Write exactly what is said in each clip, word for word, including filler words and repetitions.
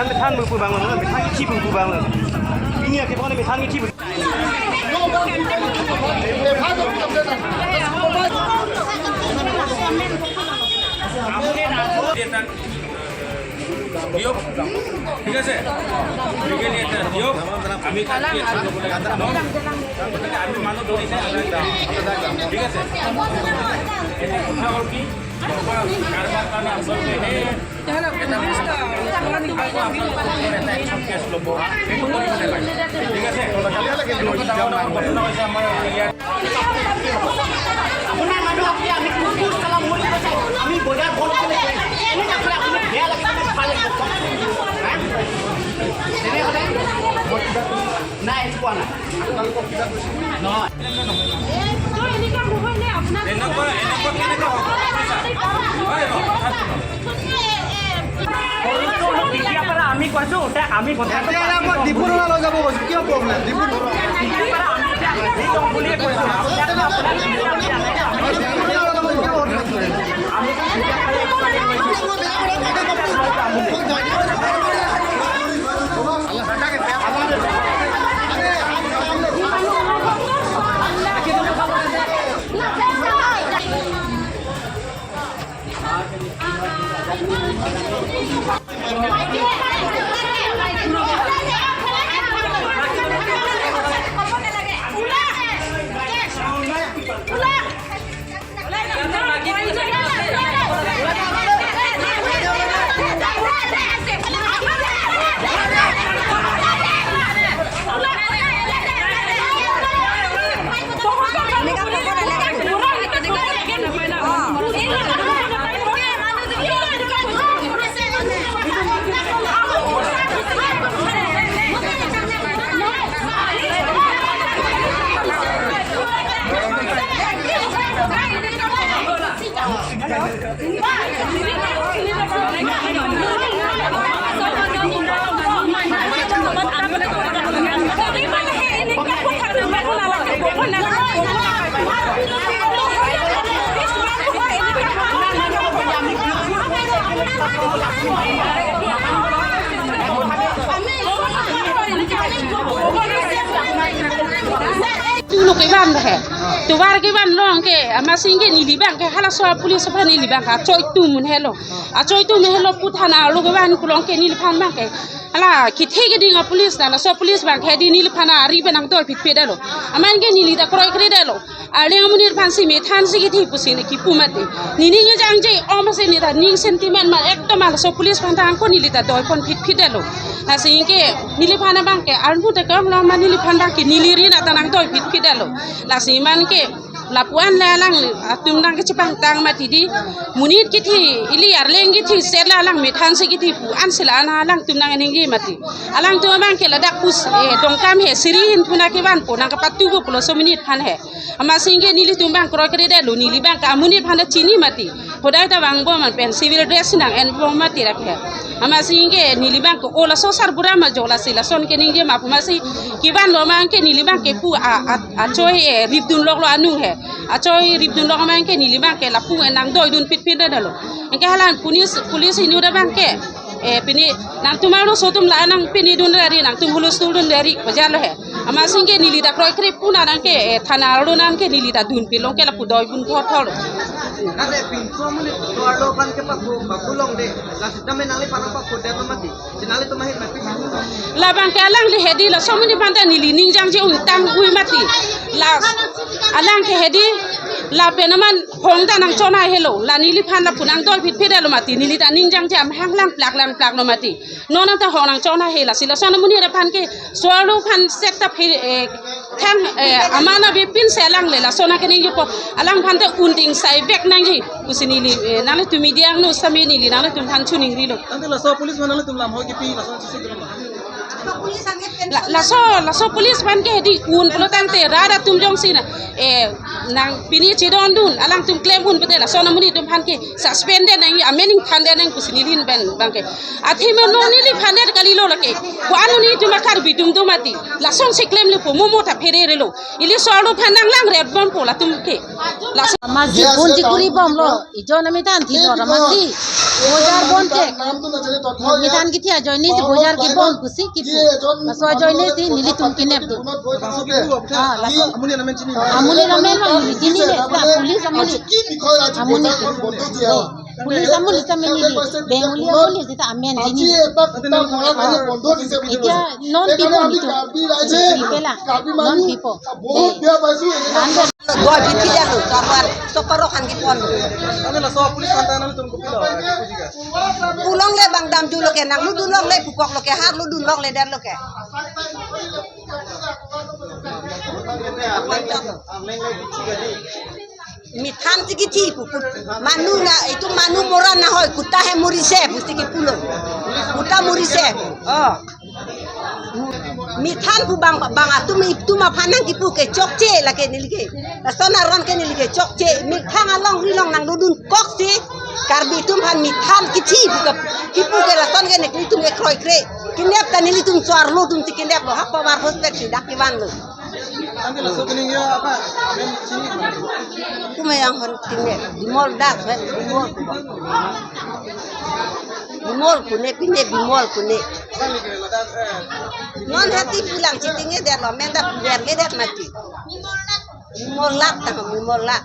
Methan pu abang lo, methan kethi pu abang lo. Pini akebang methan kethi pu. দিয়ক, ঠিক আছে? লিগেলি এটা দিয়ক, আমি তাত কেছ ল'ব লাগে। গতিকে আমি মানুহ ধৰিছে, ঠিক আছে? এতিয়া কথা হ'ল কি, কাৰোবাৰ কাৰণে আচলতে এই এটা এটা একশ্যন কেছ ল'ব, সেইটো কৰিব নালাগে, ঠিক আছে? এনেকুৱা ডাঙৰ ডাঙৰ ঘটনা হৈছে আমাৰ ইয়াত। আপোনাৰ মানুহ আপুনি আমি কুকুৰ চালা মৰি গৈছে, আমি বজাৰ বন্ধ কৰি দিম। এনেকুৱা হ'লে আপুনি বেয়া লাগে নে ভাল লাগে? হা? তেনেহ'লে নাই, একো কোৱা নাই। নহয়। এনেকুৱা, এনেকুৱা কেনেকুৱা হ'ব? হয়, হয়, কথাটো। সৰুটো কেতিয়াৰ পৰা আমি কৈছো যে আমি গোটেই এতিয়া ইয়াৰ পৰা ডিব্ৰুগড় লৈ যাব কৈছো, কিয় প্ৰব্লেম? ডিব্ৰুগড়। কেতিয়াৰ পৰা আমি এতিয়া আজি যাওঁ বুলিয়ে কৈছো। Tulo kevan he. Tovar kevan along ke, amatsi ke neli abang ke halaso a-police aphan neli abang ke achoi atum un helo. Achoi atum un helo pu thana arlo kevan along ke neliphan abang ke. Hala kethe keding a-police na, laso police abang ke hedi neliphan ari pen nangdoi phitphit detlo. Amat ke neli ta kroikre detlo. Arleng amonit aphansi methansi kethe pusi ne kipu mati. Nening jangje, amatsi ne ta ning sentiment ma ekdom halaso police aphan ta angko neli ta doipon phitphit detlo. Lasi ke neliphan abang ke armu ta kam lo ma neliphan abang ke neli ri na ta nangdoi phitphit detlo. Lasi amat ke lapu-an le alang atum abang ke chepangtang mati di. Monit kethe, ili arleng kethe, sela alang methansi kethe pu-ansi la-an alangtum nangningje mati. Alangtum abang ke ladak pus, eh, Dongkamhere siri hin thuna kevanpo nangkepatubo pulo laso amonit aphan he. Amatsi ke nelitum abang kroikre detlo, neli abang ke amonit aphan ta chini mati. Hodai ta vangbom an pen civil dress nang-enbom mati rak he. Amatsi ke neli abang ke o laso sarbura ma jo lasi lason keningje ma pu amatsi kevan lo abang ke neli abang ke pu a, a, achoi, eh, ripdun loklo anung he. Achoi ripdun lok abang ke neli abang ke lapu en nangdoidun phitphit detlo. Anke hala police, police inut abang ke, eh, pini nangtum arloso atum la nangpini dun rari, nangtum hulustul dun rari, bajalo he. Amatsi ke neli ta kroikre pu nang ke, eh, thana arlo nang ke neli ta dunpilong ke lapu doibun thotho. Kade pinso amonit so arlo aphan ke paku, paku longde, la sitame nangliphan paku detlo mati. Sinali tum ahit mati. Labang ke alangli hedi laso amonit aphan ta neli ning jangje un tang-ui mati. La alang ke hedi lapen amat hong ta nangchonai helo. La neliphan lapu nangdoi phitphit detlo mati. Neli ta ning jangje amahang langplak langplak lo mati. Non ta hong nangchonai he lasi lason amonit aphan ke so arlo aphan sek ta phi, eh, thang, eh, amat na bipin si alang le lason akeningjepo alangphan ta un tingsai vek nangji pusi neli, eh, nanglitum media angno sitame neli nanglitum aphan choningrilo. Tangte laso police aphan nanglitum lamhoi kipi lason sisi dolo ma? La, laso, laso police aphan ke hedi un pulo tangte rat atum jongsi na, eh, Nang pini chedondun, alangtum klem un bete lason amonit atum aphan ke suspend det nangji, amen ingthan det nangji pusi neli ahin pen abang ke. Athe mo non neliphan det kalilo lake. Ko-an amonit atum a-Karbi atum do mati. Lasonsi klemlepo, mo mo ta phererelo. Ili so-arlo aphan nanglang ret bompo latum ke. Lason. Masi phone chikuri bomlo. Ijon amethan thilo, masi bojar bon chek. Amethan kithi ajoine si bojar kebon pusi kipu. Laso ajoine si nelitum kenepdun. Ah, laso. Amonit amen ma neli chinine, ta police amonit. Amonit. Police amonit ta amen neli. Bengali amonit sita amen chinine. Etiya non pipo nelitum. Pela. Non pipo. Doi pithi jalo, karwar, so parok han kipon. Kami laso police aphan ta nangtum kopilo, kopi jika. Pu longle bang damjulo ke, nang ludun longle, pukok lo ke, har ludun longle, der lo ke. Methan si kithi pu, pu, manu na, itu manu moran na hoi, kuta hai murise, pusi kipulo. Kuta murise. Oh. Methan pu bang, bang atum, itum aphan nangkipu ke chokche lake neli ke. Lason aron ke neli ke chokche. Methang alongri along nangdodun koksi. Karbi atum aphan methan kithi pu ke, kipu ke lason ke nelitum ke kroikre. Kenep ta nelitum so-arlo atum si keneplo. Ha power hospital si dak kevanlo. Ante laso kening ya apa? Amen sini. Kuma yang hon tingne, Bimol dak, eh, Bimol. Bimol kune, pine Bimol kune. Non hati pulang chitinge der lo, menda pulang le der mati. Bimol lak ta, Bimol lak.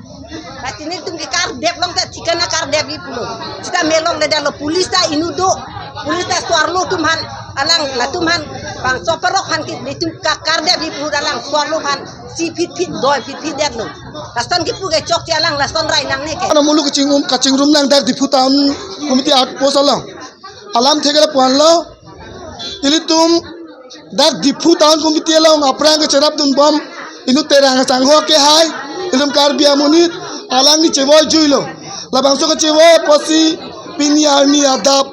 Pasti nelitum ke kardep long ta, chikana kardep i pulo. Sita melong le der lo, police ta inut do. Police ta so-arlo atum aphan, alang latum aphan, bang so parok aphan ke, nelitum ka kardep i pulo alang so-arlo aphan. Si phit phit doi phit phit det lo. Lason kipu ke chokche alang lason rai nangne ke. Ano muluk kachingrum, kachingrum nang dak Diphu Town Committee outpost along. Alamthe ke lapu-an lo. Ilitum dak Diphu Town Committee along aphrang kecherapdun bom. Inut Terang asangho ke hai. Ilitum Karbi amonit alangli chevoi juilo. Labangso kechevoi apotsi pini arni adap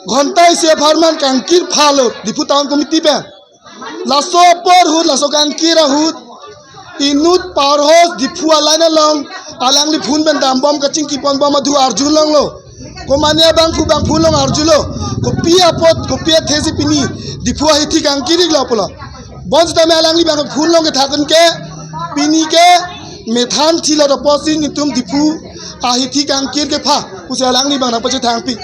ghonta isi apharman kangkir phalo Diphu Town Committee pen. Laso apor ahut, laso kangkir ahut, inut parhos Diphu a-line along, alangli phone pen dambom kachingkipon bom adu arjulonglo. Komane abangphu bang phone along arjulo. Kopi apot, kopi athesi pini Diphu ahithi kangkir-iklo pulo. Bonsitame alangli bang phone along kethakdun ke, pini ke methan thilo apotsi nelitum Diphu ahithi kangkir kepha pusi alangli bang nangpachethangpi.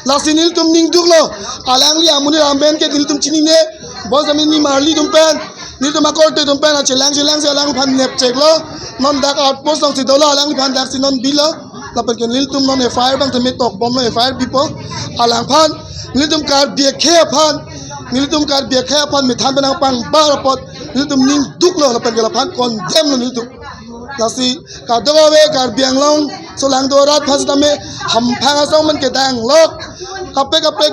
Lasi nelitum ning duklo, alangli amonit amen ke nelitum chinine, bonsitame nimarli atum pen, nelitum akorte atum pen, achelang chelang si alangliphan nepcheklo, non dak outpost alongsi dolo, alangliphan daksi non bilo, lapen ke nelitum non F I R bang tame tokbomlo, F I R bipo, alangphan, nelitum Karbi akhei aphan, nelitum Karbi akhei aphan methan pen nangpangbar apot, nelitum ning duklo, lapen ke laphan condemn lo nelitum. Lasi kadokave Karbi Anglong solangdo arat aphan sitame hamphang asong man kedanglok. Kaprek kaprek,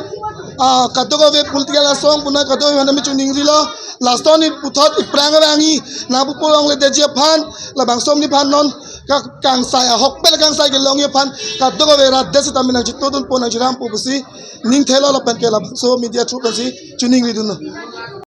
ah, kadokave political asong puna kadokave aphan tame chuningrilo. Lason ni puthot iphrang arang i nangpupo longledetji aphan labangso amonitphan non ka-, kangsai ahokpet kangsai kelongji aphan kadokave rat det sitame nangchitodunpo nangchirampo pusi ning thelo lapen ke labangso media through pensi chuningridunlo.